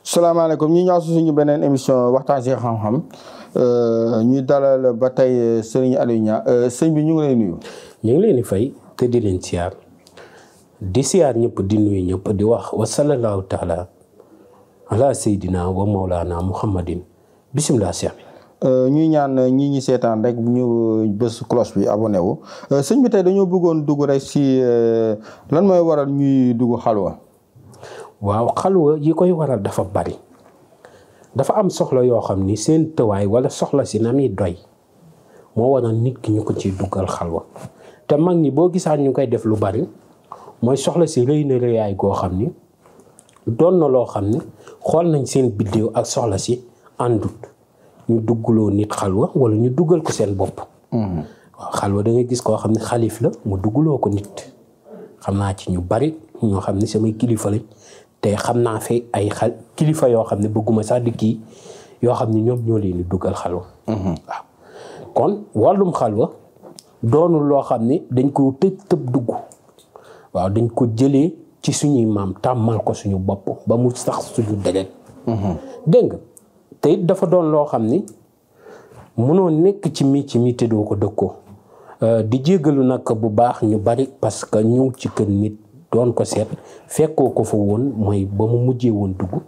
salaamaaleykum ñu ñëw si suñu beneen émission waxtaan si xam-xam ñuy dalal ba tey sëriñ Aliou Niang sëñ bi ñu ngi lay nuyu. ñu ngi leen di fay te di leen siyaar ñëpp di nuyu ñëpp di wax wa sallallahu taala ala seydina wa mawlana muhammadin bisimilah Cheikh bi. ñuy ñaan ñi seetaan rek ñu bës cloche bi abonné wu sëñ bi tey dañoo bëggoon dugg rek si lan mooy waral ñuy dugg xalwa. waaw xalwa yi koy waral dafa bari dafa am soxla yoo xam ni seen tëwaay wala soxla si na muy doy moo waral nit ki ñu ko ciy duggal xalwa te mag ñi boo gisaan ñu koy def lu bari mooy soxla si rëy na rëyaay goo xam ni doon na loo xam ni xool nañ seen biddéew ak soxla si àndut ñu duggloo nit xalwa wala ñu duggal ko seen bopp. waaw xalwa da ngay gis koo xam ne xalif la mu duggloo ko nit xam naa ci ñu bari ñoo xam ne samay kilifa lañ te xam naa fi ay kilifa yoo xam ne bëgguma sax di kii yoo xam ne ñoom ñoo leen di duggal xalwa. waaw kon wàllum xalwa doonul loo xam ne dañ ko tëb dugg waaw dañ ko jëlee ci suñuy maam tàmmal ko suñu bopp ba mu sax suñu deret. dégg nga te it dafa doon loo xam ni mënoo nekk ci mi te doo ko dëkkoo di jéggalu nag bu baax ñu bari parce que ñëw ci kër nit doon ko seet fekkoo ko fa woon mooy ba mu mujjee woon dugg.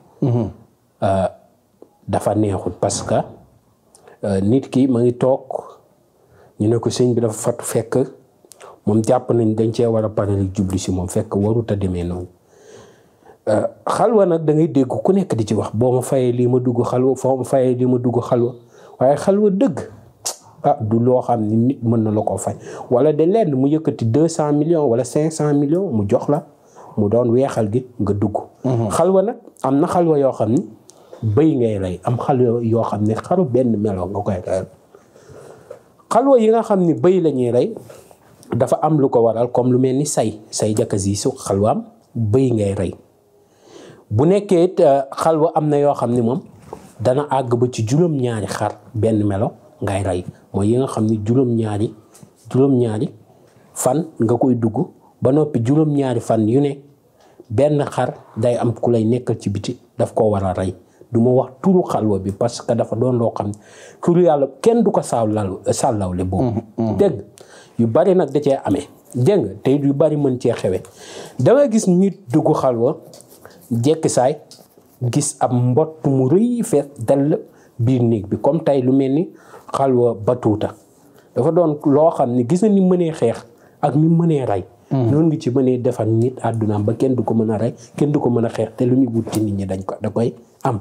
dafa neexul parce que nit ki ma ngi toog ñu ne ko sëñ bi dafa fatu fekk moom jàpp nañ dañ cee war a pare jubli si moom fekk warut a demee noonu. xalwa nag da ngay dégg ku nekk di ci wax boo ma fayee lii ma dugg xalwa foo ma fayee lii ma dugg xalwa waaye xalwa dëgg du loo xam ni nit mën na la ko fay wala de lenn mu yëkkati 200 millions wala 500 millions mu jox la mu doon weexal gi nga dugg. xalwa nag am na xalwa yoo xam ni bëy ngay rey am xalwa yoo xam ne xaru benn melo nga koy reyal xalwa yi nga xam ni bëy la ñuy rey dafa am lu ko waral comme lu mel ni say jakasi su xalwaam bëy ngay rey. bu nekkee it xalwa am na yoo xam ni moom dana àgg ba ci juróom-ñaari xar benn melo ngay rey mooy yi nga xam ni juróom-ñaari fan nga koy dugg ba noppi juróom-ñaari fan yu ne benn xar day am ku lay nekkal ci biti daf ko war a rey du ma wax turu xalwa bi parce que dafa doon loo xam ne turu yàlla kenn du ko sàllawle boobu. dégg yu bari nag da cee amee dégg nga te yu bari mën cee xewe da nga gis nit dugg xalwa jekki saay gis ab mbott mu rëy fees dell biir néeg bi comme tey lu mel ni xalwa batuuta dafa doon loo xam ne gis na ni mënee xeex ak ni mënee rey. noonu ngi ci mënee defar nit àddunaam ba kenn du ko mën a rey kenn du ko mën a xeex te lu ñu wut ci nit ñi da koy am.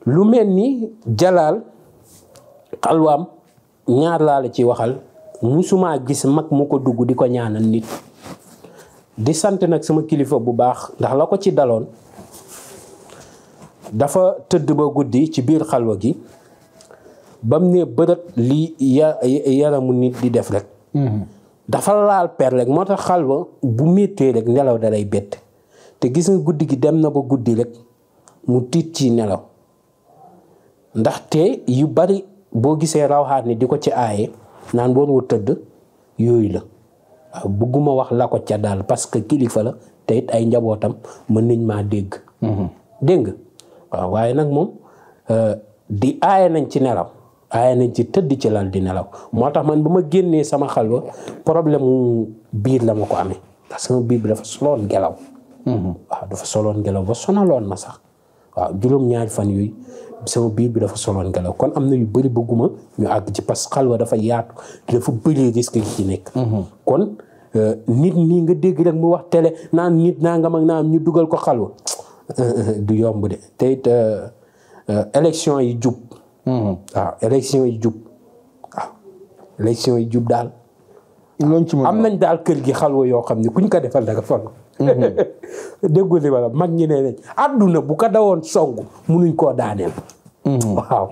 lu mel ni jalaal xalwaam ñaar laa la ci waxal musuma gis mag mu ko dugg di ko ñaanal nit. di sant nag sama kilifa bu baax ndax la ko ci daloon dafa tëdd ba guddi ci biir xalwa gi bam ne bërët li yaramu nit di def rek. dafa laal per rek moo tax xalwa bu méttee rek nelaw da lay bett te gis nga guddi gi dem na ba guddi rek mu tiit ci nelaw ndaxte yu bari boo gisee rawxaat ni di ko ci aaye naan boon wa tëdd yooyu la. waaw bëgguma wax la ko ca daal parce que kilifa la te it ay njabootam mën nañ maa dégg. dégg nga waaw waaye nag moom di aaye nañ ci nelaw aaye nañ ci tëdd ci lal di nelaw moo tax man bu ma génnee sama xalwa problème mu biir la ma ko amee ndax sama biir bi dafa soloon ngelaw. waaw dafa soloon ngelaw ba sonaloon ma sax waaw juróom-ñaari fan yooyu sama biir bi dafa soloon ngelaw kon am na yu bëri bëgguma ñu àgg ci parce que xalwa dafa yaatu dafa bëri risque yi ci nekk. kon nit ñi nga dégg rek mu wax télé naan nit naa nga mag naan ñu dugal ko xalwa du yomb de te it élection yi jub. waaw élection yi jub daal. am nañ daal kër gi xalwa yoo xam ne kuñ ko defal da nga fal. déggu li wala mag ñi ne àdduna bu ko dawoon song munuñ koo daaneel. waaw.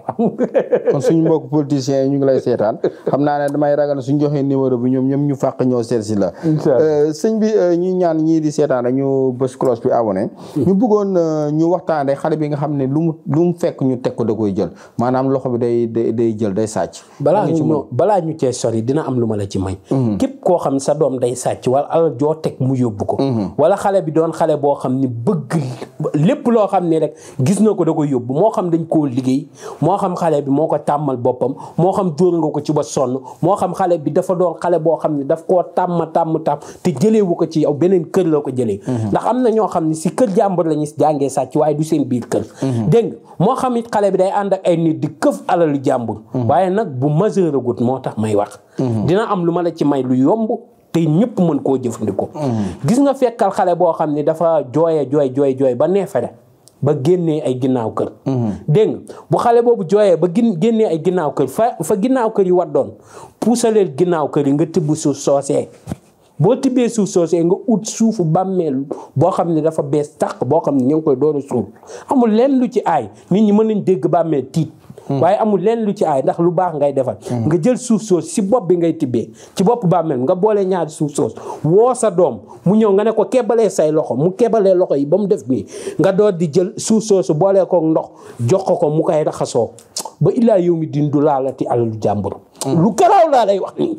kon suñu mbokk politiciens yi ñu ngi lay seetaan xam naa ne damay ragal suñ joxee numéro bi ñoom ñu fàq ñëw seet si la. sëñ bi ñu ñaan ñii di seetaan rek ñu bës cloche bi abonné. ñu bëggoon ñu waxtaan rek xale bi nga xam ne lu mu fekk ñu teg ko da koy jël maanaam loxo bi day jël day sàcc. balaa ñu cee sori dina am lu ma la ci may. képp koo xam sa doom day sàcc wala alal joo teg mu yóbbu ko. wala xale bi doon xale boo xam ni bëgg lépp loo xam ne rek gis na ko da koy yóbbu moo xam dañ koo liggéey moo xam xale bi moo ko tàmmal boppam moo xam dóor nga ko ci ba sonn moo xam xale bi dafa doon xale boo xam ne daf koo tàmm te jëleewu ko ci yow beneen kër la ko jëlee. ndax am na ñoo xam ne si kër jàmbur la ñu jàngee sàcc waaye du seen biir kër. dégg nga moo xam it xale bi day ànd ak ay nit di këf alalu jàmbur. waaye nag bu majeur agut moo tax may wax. dina am lu ma la ci may lu yomb. te ñëpp mën koo jëfandikoo. gis nga fekkal xale boo xam ne dafa jooy ba neefere ba génnee ay ginnaaw kër. dégg nga bu xale boobu jooyee ba génnee ay ginnaaw kër fa ginnaaw kër yi waddoon puusaleel ginnaaw kër yi nga tibb suuf soosee. boo tibbee suuf soosee nga ut suufu bàmmeel boo xam ne dafa bees tàq boo xam ne ñu ngi koy door a suul amul leen lu ci aay nit ñi mën nañ dégg bàmmeel tiit. waaye amul leen lu ci aay ndax lu baax ngay defal. nga jël suuf soos si bopp bi ngay tibbee ci bopp bàmmeel nga boole ñaari suuf soos woo sa doom mu ñëw nga ne ko kebalee say loxo mu kebalee loxo yi ba mu def nii nga door di jël suuf soosu boolee ko ndox jox ko mu koy raxasoo ba illaa yow mi din du laalati alalu jàmbur. lu garaaw laa lay wax nii.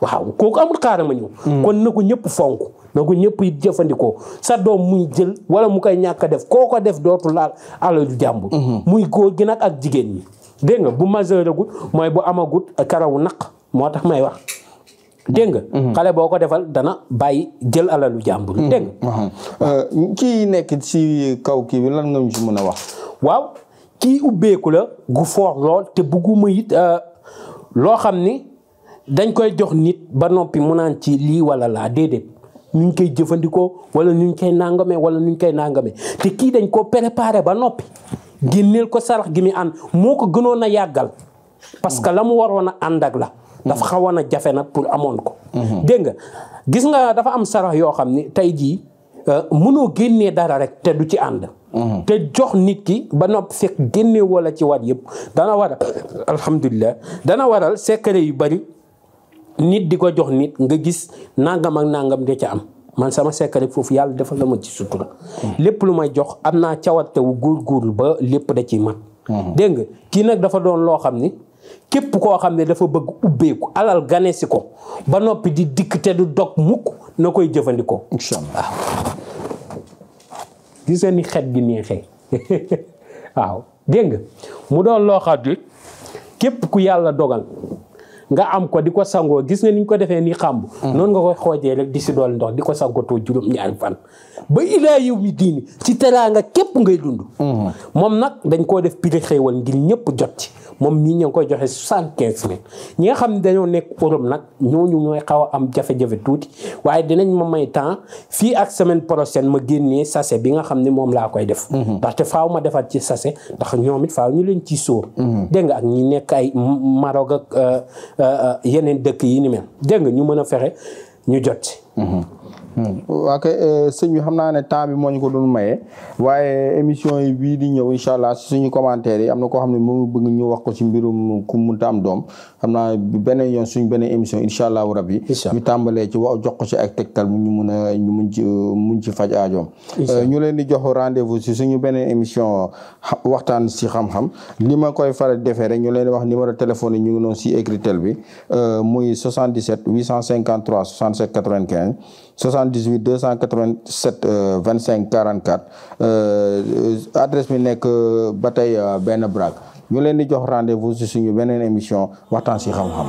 waaw kooku amul xaaral ma ñëw. kon na ko ñëpp fonk na ko ñëpp it jëfandikoo sa doom muy jël wala mu koy ñàkk a def koo ko def dootu laal alalu jàmbur. muy góor gi nag ak jigéen ñi. dégg nga bu majeur agut mooy bu amagut karawu naq moo tax may wax. dégg nga. xale boo ko defal dana bàyyi jël alalu jàmbur. dégg nga. kii nekk ci kaw kii bi lan nga ñu ci mën a wax. waaw kii ubbeeku la gu foor lool te bugguma it loo xam ni. dañ koy jox nit ba noppi mu naan ci lii wala laa déedéet nuñ koy jëfandikoo wala nuñ koy nàngame te kii dañ koo préparé ba noppi génneel ko sarax gi mi ànd moo ko gënoon a yàggal parce que la mu waroon a ànd ak la dafa xawoon a jafe nag pour amoon ko. dégg nga gis nga dafa am sarax yoo xam ni tey jii mënoo génnee dara rek te du ci ànd. te jox nit ki ba noppi fekk génne wala ci wat yëpp dana waral alhamdulilah dana waral secret yu bari. nit di ko jox nit nga gis nangam ak nangam de ca am man sama secret foofu yàlla defal la ma ci sutura. lépp lu may jox am naa cawarte wu góorgóorlu ba lépp da ciy mat. dégg nga kii nag dafa doon loo xam ni képp koo xam ne dafa bëgg ubbeeku alal gane si ko ba noppi di dikk te du dog mukk na koy jëfandikoo. incha allah gis nga ni xet gi neexee waaw dégg nga mu doon loo xam ne képp ku yàlla dogal. nga am ko di ko sangoo gis nga ni ñu ko defee ni xàmb noonu nga koy xoojee rek di si dool ndox di ko sangatoo juróom-ñaari fan ba ilaa yow mi diini ci teraanga képp ngay dund. moom nag dañ koo def prix xéewal ngir ñëpp jot ci moom mii ñu ngi koy joxe 75 000 ñi nga xam ne dañoo nekk Europe nag ñooñu ñooy xaw a am jafe-jafe tuuti waaye dinañ ma may temps fii ak semaine prochaine ma génnee sachet bi nga xam ne moom laa koy def. ndaxte faaw ma defar ci sachet ndax ñoom it faaw ñu leen ciy sóor. dégg nga ak ñi nekk ay Maroc ak yeneen dëkk yi ni mel dégg nga ñu mën a fexe ñu jot ci. waa kay sëñ bi xam naa ne temps bi moo ñu ko doon maye waaye émission yi bii di ñëw incha allah si suñu commentaire yi am na koo xam ne moom bëgg ñu wax ko ci mbirum ku munta am doom xam naa beneen yoon suñ beneen émission incha allahu rabbi ñu tàmbalee ci wax jox ko ci ak tegtal ñu mun ci faj aajoom. ñu leen di jox rendez-vous si suñu beneen émission waxtaan si xam-xam li ma koy faral defee rek ñu leen di wax numéro téléphone yi ñu ngi noonu si écritel bi muy 77 853 67 95 78 287 25 44 adresse bi nekk ba tey benn braak ñu leen di jox rendez-vous si suñu beneen émission waxtaan si xam-xam.